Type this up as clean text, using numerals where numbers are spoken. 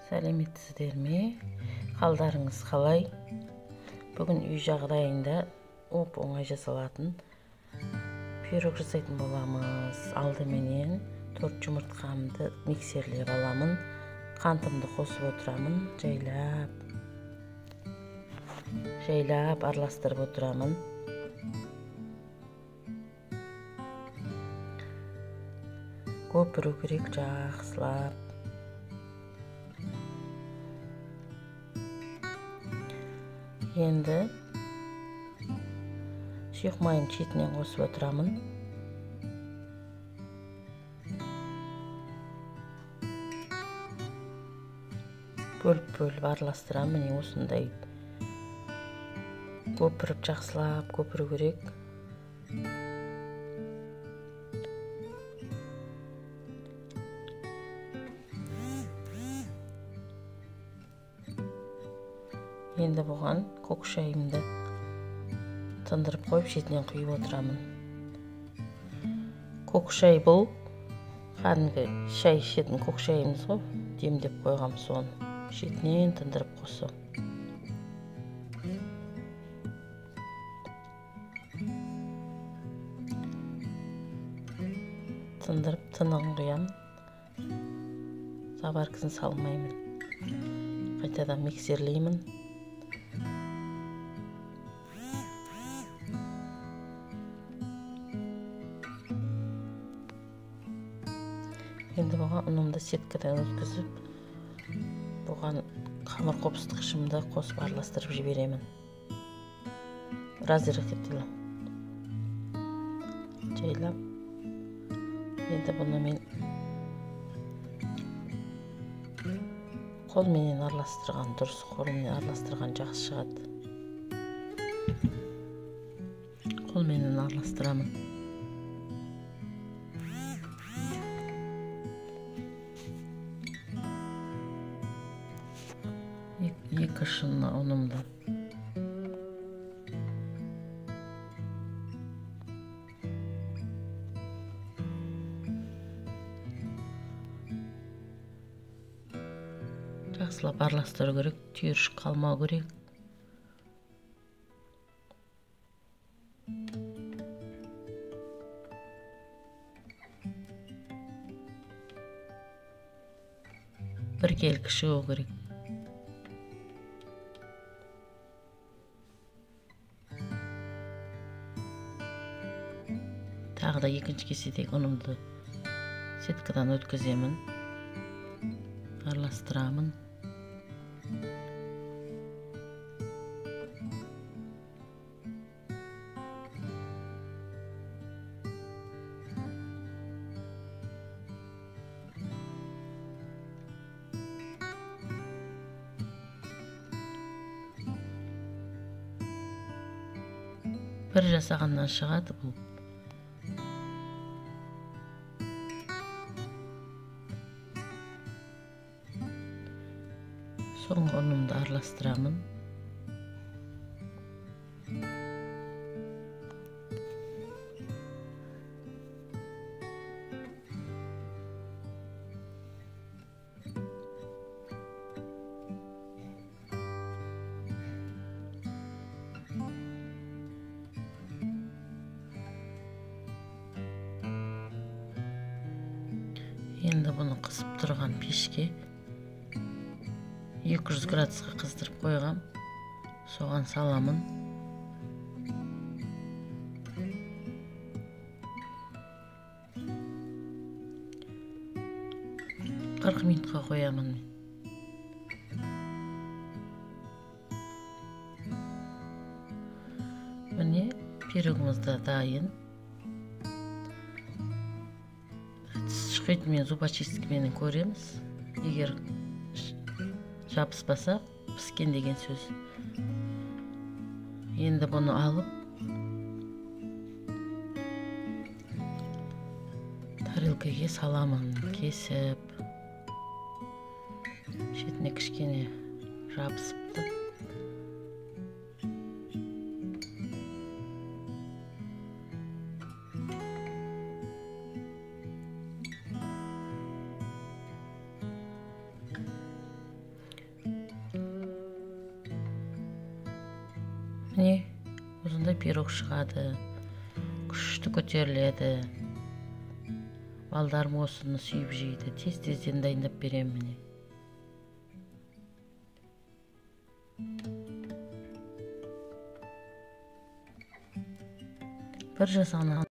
Сәлеметсіздер ме? Қалдарыңыз қалай? Бүгін үй жағдайында оп-оңай жасалатын пирог жасайтын боламыз. Алдыменен 4 жұмыртқамды миксерлеп аламын. Қантымды қосып отырамын, жайлап жайлап араластырып отырамын. Көпіру керек жақсылап. Енді сұйық майын шетінен қосып отырамын. Бөліп-бөліп араластырамын. Міне осындай көпіріп жақсылап көпіру керек. Енді бұған көк шайымды тындырып қойып шетінен құйып отырамын. Көк шай бұл кәдімгі шай ішетін көк шайымыз ғой, демдеп қойғам, соны шетінен тындырып қосам. Тындырып тынығын құямын, заваркасын салмаймын. Қайтадан миксерлеймін. Енді бұған ұнымды сеткадан өткізіп, бұған қамыр қопсытқышымды қосып араластырып жіберемін. Разрыхлитель жайлап. Енді бұны мен қолменен араластырған дұрыс, қолменен араластырған жақсы шығады. Қолменен араластырамын. Екі шыны ұнымды. Жақсылап араластыру керек, түйіршік қалмау керек. Біркелкі шығу керек. Тағы да екінші кеседегі ұнымды сеткадан өткіземін, араластырамын. Бір жасағаннан шығады бұл. Соңғы ұнымды араластырамын. Енді бұны қызып тұрған пешке 200 градусқа қыздырып қойғам, соған саламын. 40 минутқа қоямын мен. Міне пирогымыз да дайын. Тіс зубочисткамен көреміз. Егер жабыспаса, піскен деген сөз. Енді бұны алып тарелкаға саламын, кесіп. Шетіне кішкене жабысыпты. Міне, осындай пирог шығады. Күшті көтеріледі. Балдарым осыны сүйіп жейді. Тез-тезден дайындап беремін міне. Бір жасағаннан